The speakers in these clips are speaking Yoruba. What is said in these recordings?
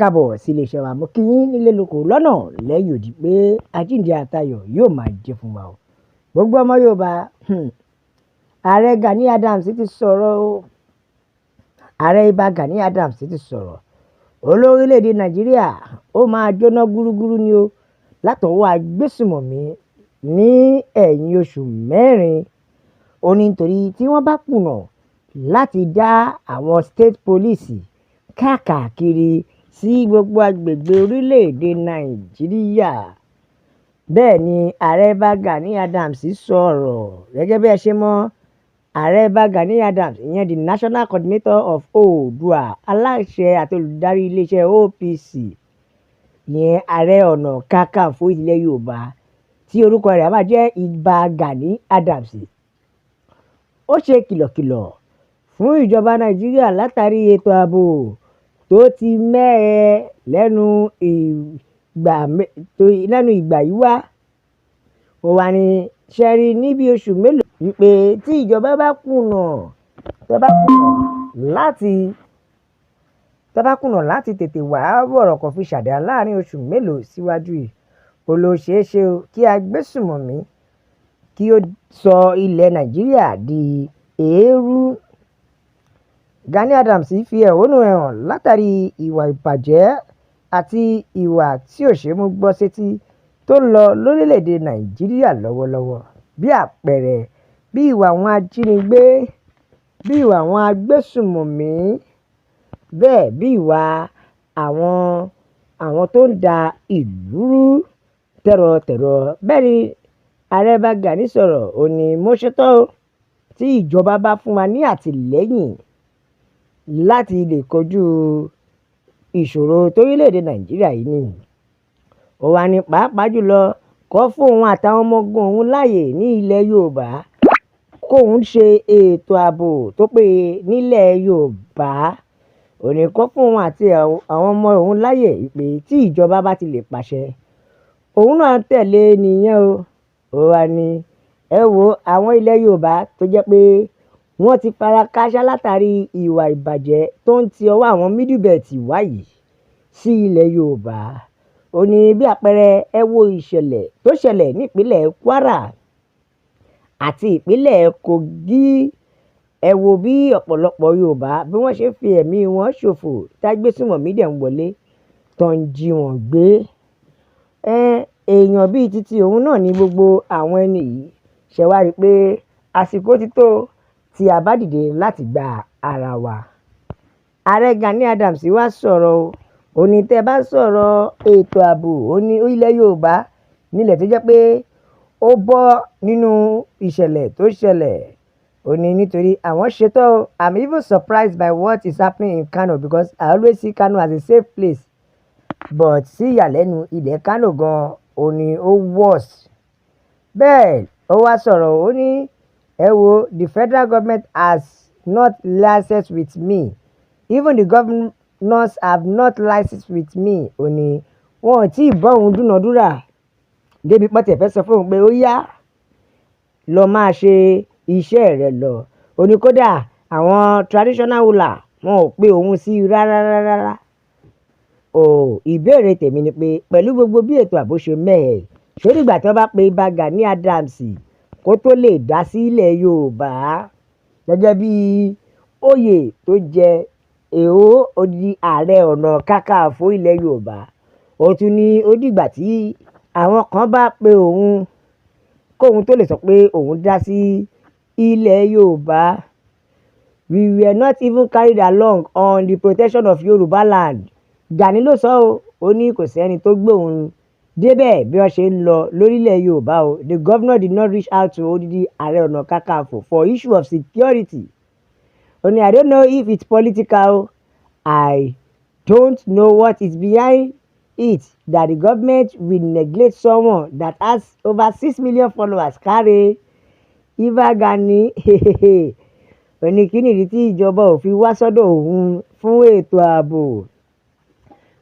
Káàbọ̀ sí iléeṣẹ́ wa. Mo kí yín nílé lóko lọ́nà lẹ́yìn òdì pé àjíǹde àtayọ̀ yóò máa jẹ́ fún wa o. Gbogbo ọmọ Yorùbá, Ààrẹ Gani Adams ti sọ̀rọ̀ o. Ààrẹ Ìbà Gani Adams ti sọ̀rọ̀. Olórílẹ̀-èdè Nàìjíríà ó máa jóná gúrúgúrú ni o látọwọ́ agbésùmọ̀mí ní ẹ̀yìn oṣù 4. Ó ní nítorí tí wọ́n bá kùnà láti dá àwọn state police káàkiri sí gbogbo agbègbè orílẹ̀-èdè Nàìjíríà. Bẹ́ẹ̀ ni Ààrẹ Ìbà Gani Adams sọ̀rọ̀. Gẹ́gẹ́ bí ẹ ṣe mọ̀, Ààrẹ Ìbà Gani Adams, ìyẹn the National Coordinator of Oòduà, aláṣẹ àti olùdarí iléeṣẹ́ OPC, ìyẹn Ààrẹ Ọ̀nà Kakanfò ilẹ̀ Yorùbá tí orúkọ rẹ̀ a máa jẹ́ Ìbà Gani Adams. Ó ṣe kìlọ̀kìlọ̀ fún ìjọba Nàìjíríà látàrí ètò ààbò tó ti mẹ́hẹ lẹ́nu ìgbà yìí wá. Ó wá ní ṣẹ́rí níbi oṣù mélòó wípé tí ìjọba bá kùnà láti tètè wá wọ̀rọ̀kọ̀ fi ṣàdá láàrin oṣù mélòó síwájú yìí, ó ló ṣeé ṣe kí agbésùmọ̀mí kí ó sọ ilẹ̀ Nàìjíríà di eérú. Gani Adams fi ẹ̀hónú rẹ̀ hàn látàrí ìwà ìbàjẹ́ àti ìwà tí ò ṣe é mú gbọ́ sétí tó ń lọ lórílẹ̀-èdè Nàìjíríà lọ́wọ́lọ́wọ́, bí àpẹẹrẹ bí ìwà àwọn ajínigbé, bí ìwà àwọn agbésùmọ̀mí, bẹ́ẹ̀ bí ìwà àwọn tó ń da ìlú rú tẹ̀rọ̀tẹ̀rọ̀. Bẹ́ẹ̀ ni Ààrẹ Ìbà Gani sọ̀rọ̀. Ó ní mo ṣetán o tí ìjọba bá fún wa ní àtìlẹ́yìn láti lè kojú ìṣòro torílẹ̀-èdè Nàìjíríà yìí ní. Ó wá ní pàápàá jùlọ kó fún òun àtàwọn ọmọ ogun òun láàyè ní ilẹ̀ Yorùbá, kóun ṣe ètò ààbò tó péye nílẹ̀ Yorùbá. Ó ní kó fún òun àti àwọn ọmọ òun láàyè pé tí ìjọba bá ti lè pàṣẹ, òun náà tẹ̀lé nìyẹn o. Ó wá ní ẹ wo àwọn ilẹ̀ Yorùbá tó jẹ́ pé wọ́n ti fara kááṣá látàrí ìwà ìbàjẹ́ tó ń ti ọwọ́ àwọn middle belt wá yìí sí ilẹ̀ Yorùbá. Ó ní bí àpẹẹrẹ, ẹ wo ìṣẹ̀lẹ̀ tó ṣẹlẹ̀ ní ìpínlẹ̀ Kwara àti ìpínlẹ̀ Kogi. Ẹ wo bí ọ̀pọ̀lọpọ̀ Yorùbá bí wọ́n ṣe ń fi ẹ̀mí wọn ṣòfò tí agbésùmọ̀mí dẹ̀ ń wọlé tó ń jí wọn gbé. Èèyàn bíi titi òun náà ní gbogbo àwọn ẹni yìí. Ṣé wàá rí pé àsìkò ti tó tí a bá dìde láti gba ara wa. Ààrẹ Gani Adams wá sọ̀rọ̀ o. Ó ní tẹ́ bá sọ̀rọ̀ ètò ààbò, ó ní ilẹ̀ Yorùbá nílẹ̀ tó jẹ́ pé ó bọ́ nínú ìṣẹ̀lẹ̀ tó ṣẹlẹ̀. Ó ní nítorí àwọn ṣetán o. I'm even surprised by what is happening in Kano because I always see Kano as a safe place. But sí ìyàlẹ́nu, ilẹ̀ Kano gan-an, ó ní ó worse. Bẹ́ẹ̀ ó wá sọ̀rọ̀, ó ní ẹ wo, the federal government has not liaised with me. Even the governors have not liaised with me. Ó ní wọn ò tí ì bá òun dúnàádúrà débi pé wọ́n tiẹ̀ fẹ́ sọ fún òun pé ó yá lọ máa ṣe iṣẹ́ rẹ lọ. Ó ní kódà àwọn traditional ruler wọn ò pe òun sí rárá rárá. Ò ìbéèrè tèmi ni pé pẹ̀lú gbogbo bí ètò ààbò ṣe mẹ́hẹ̀, ṣé ó dìgbà tí wọ́n bá pe Ìbà Gani Adams kó tó lè dá sí ilẹ̀ Yorùbá gẹ́gẹ́ bí oyè tó jẹ́ èó odidi Ààrẹ Ọ̀nà Kakanfò ilẹ̀ Yorùbá? Ó tún ní ó dìgbà tí àwọn kan bá pe òun kóun tó lè sọ pé òun dá sí ilẹ̀ Yorùbá. We were not even carried along on the protection of Yoruba land. Gani ló sọ ọ́. Ó ní kò sẹ́ni tó gbé òun débẹ̀ bí wọ́n ṣe ń lọ lórílẹ̀ Yorùbá o. The governor did not reach out to odidi Ààrẹ Ọ̀nà Kakanfò for issue of security. Ó ní I don't know if it's political. I don't know what is behind it that the government will neglect someone that has over 6 million followers. Káre Ìbà Gani. Ó ní kí nìdí tí ìjọba ò fi wá sọ́dọ̀ òun fún ètò ààbò?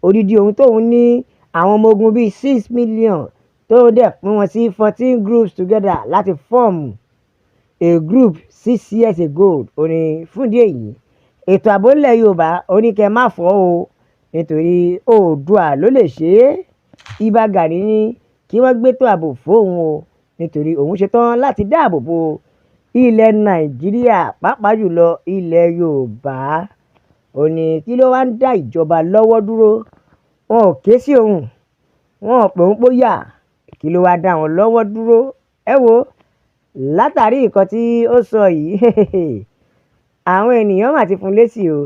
Odidi òun tóun ní àwọn ọmọ ogun bíi 6 million, tóun dẹ̀ pín wọn sí 14 groups together láti form a group 6 years ago. Ó ní fún ìdí èyí, ètò ààbò nílẹ̀ Yorùbá, ó ní kẹ́ má fọ́ o. Nítorí Oòduà ló lè ṣe é. Ìbà Gani ní kí wọ́n gbétò ààbò fóun o, nítorí òun ṣetán láti dáàbò bo ilẹ̀ Nàìjíríà, pàápàá jùlọ ilẹ̀ Yorùbá. Ó ní kí ló wá ń dá ìjọba lọ́wọ́ dúró? Wọn ò ké sí òun, wọn ò pè òun póyà. Kí ló wá dá wọn lọ́wọ́ dúró? Ẹ wo, látàrí nǹkan tí ó sọ yìí, àwọn ènìyàn mà ti fún lésì o.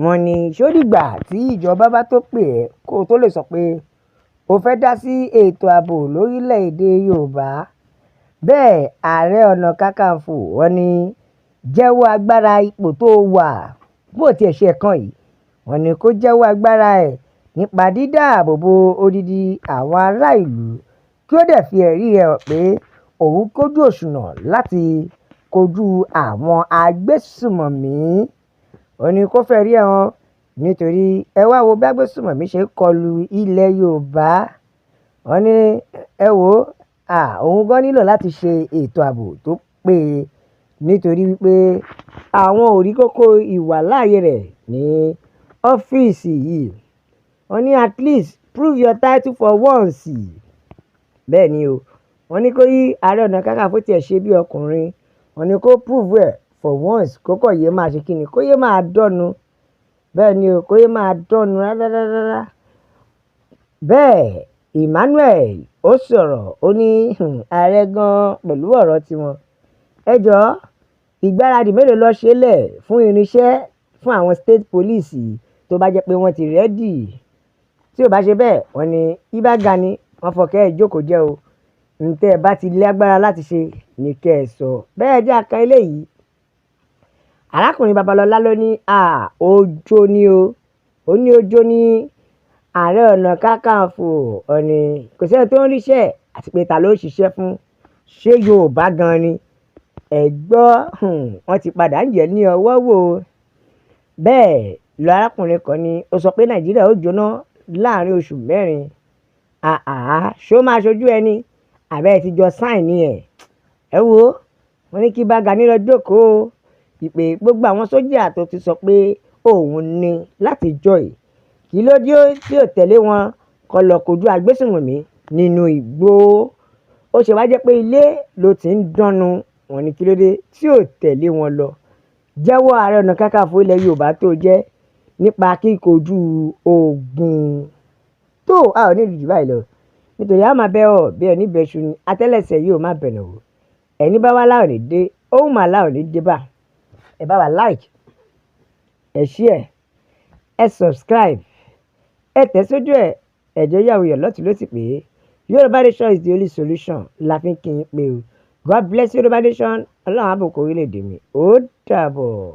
Wọ́n ní ṣó dìgbà tí ìjọba bá tó pè ẹ́ kó tó lè sọ pé o fẹ́ dá sí ètò ààbò lórílẹ̀-èdè Yorùbá? Bẹ́ẹ̀ Ààrẹ Ọ̀nà Kakanfò, wọ́n ní jẹ́wọ́ agbára ipò tó wà bó tiẹ̀ ṣe kan yìí. Wọ́n ní kó jẹ́wọ́ agbára ẹ̀ nípa dídáàbò bo odidi àwọn ará ìlú, kí ó dẹ̀ fi ẹ̀rí rẹ̀ hàn pé òun kójú òṣùwọ̀n láti kojú àwọn agbésùmọ̀mí. Ó ní kó fẹ́ rí ẹ hàn, nítorí ẹ wá wo bí agbésùmọ̀mí ṣe ń kọlu ilẹ̀ Yorùbá. Wọ́n ní ẹ wò ó, òun gan nílò láti ṣe ètò ààbò tó péye, nítorí wípé àwọn ò rí kókó ìwàláàyè rẹ̀ ní ọ́fíìsì yìí. Wọ́n ní at least prove your title for once. Bẹ́ẹ̀ ni o. Wọ́n ní kó yí Ààrẹ Ọ̀nà Kakanfò tiẹ̀ ṣe bí ọkùnrin. Wọ́n ní kó prove ẹ̀ for once, kó kọ̀ yé máa ṣe kíni, kó yé máa dọ́nu. Bẹ́ẹ̀ ni o, kó yé máa dọ́nu rárárárá. Bẹ́ẹ̀ Emmanuel ó sọ̀rọ̀, ó ní ààrẹ gan pẹ̀lú ọ̀rọ̀ tiwọn. Ẹ jọ̀ọ́, ìgbáradì mélòó ló ṣe lẹ̀ fún irinṣẹ́ fún àwọn state police tó bá jẹ́ pé wọ́n ti ready? Tí ò bá ṣe bẹ́ẹ̀, wọ́n ní Ìbà Gani wọ́n fọkẹ́ ẹ jókòó jẹ́ o. Ǹtẹ́ ẹ bá ti lágbára láti ṣe ní kẹ́ ẹ sọ. Bẹ́ẹ̀ jẹ́ àkàn eléyìí. Arákùnrin Babalọlá ló ní à ojo ni o. Ó ní ojo ní Ààrẹ Ọ̀nà Kakanfò. Ó ní kò sí ẹni tó ń ríṣẹ́ àti pé ta ló ń ṣiṣẹ́ fún. Ṣé Yorùbá gan ni? Ẹ gbọ́, wọ́n ti padà ń yẹ̀ ní ọwọ́ wò. Bẹ́ẹ̀ lọ arákùnrin kan ní ó sọ pé Nàìjíríà ó jóná láàárín oṣù mẹ́rin. Àhàhà, ṣó máa ṣojú ẹni? Àbí ẹ ti jọ sign ní ẹ̀? Ẹ wo, wọ́n ní kí Ìbà Gani lọ jókòó. Ìpè gbogbo àwọn sójà tó ti sọ pé òun ní láti join. Kí ló dé tí ò tẹ̀lé wọn kó lọ kojú agbésùnmọ̀mí nínú igbó? Ó ṣe wá jẹ́ pé ilé ló ti ń dánnu. Wọ́n ní kí ló dé tí ò tẹ̀lé wọn lọ? Jẹ́wọ́ Ààrẹ Ọ̀nà Kakanfò ilẹ̀ Yorùbá tó jẹ́ nípa kíkojú ogun. Tó a ò ní ìrìjú báyìí lọ. Nítorí a máa bẹ́ ọ bí ẹni bẹ́ṣu ni, atẹ́lẹsẹ̀ yóò máa bẹ̀nà wò. Ẹni bá wá láò ní dé, òun máa láò ní dé bá. Ẹ bá wa like, ẹ share, ẹ subscribe, ẹ tẹ̀ sójú ẹ̀, ẹ jẹ́ yàwó yọ̀ lọ́tùn lósì pé Yorùbá Nation is the only solution la fi ń kí yín pé o. God bless Yorùbá Nation. Ọlọ́run á bùkún orílẹ̀-èdè mi. Ó dàbọ̀.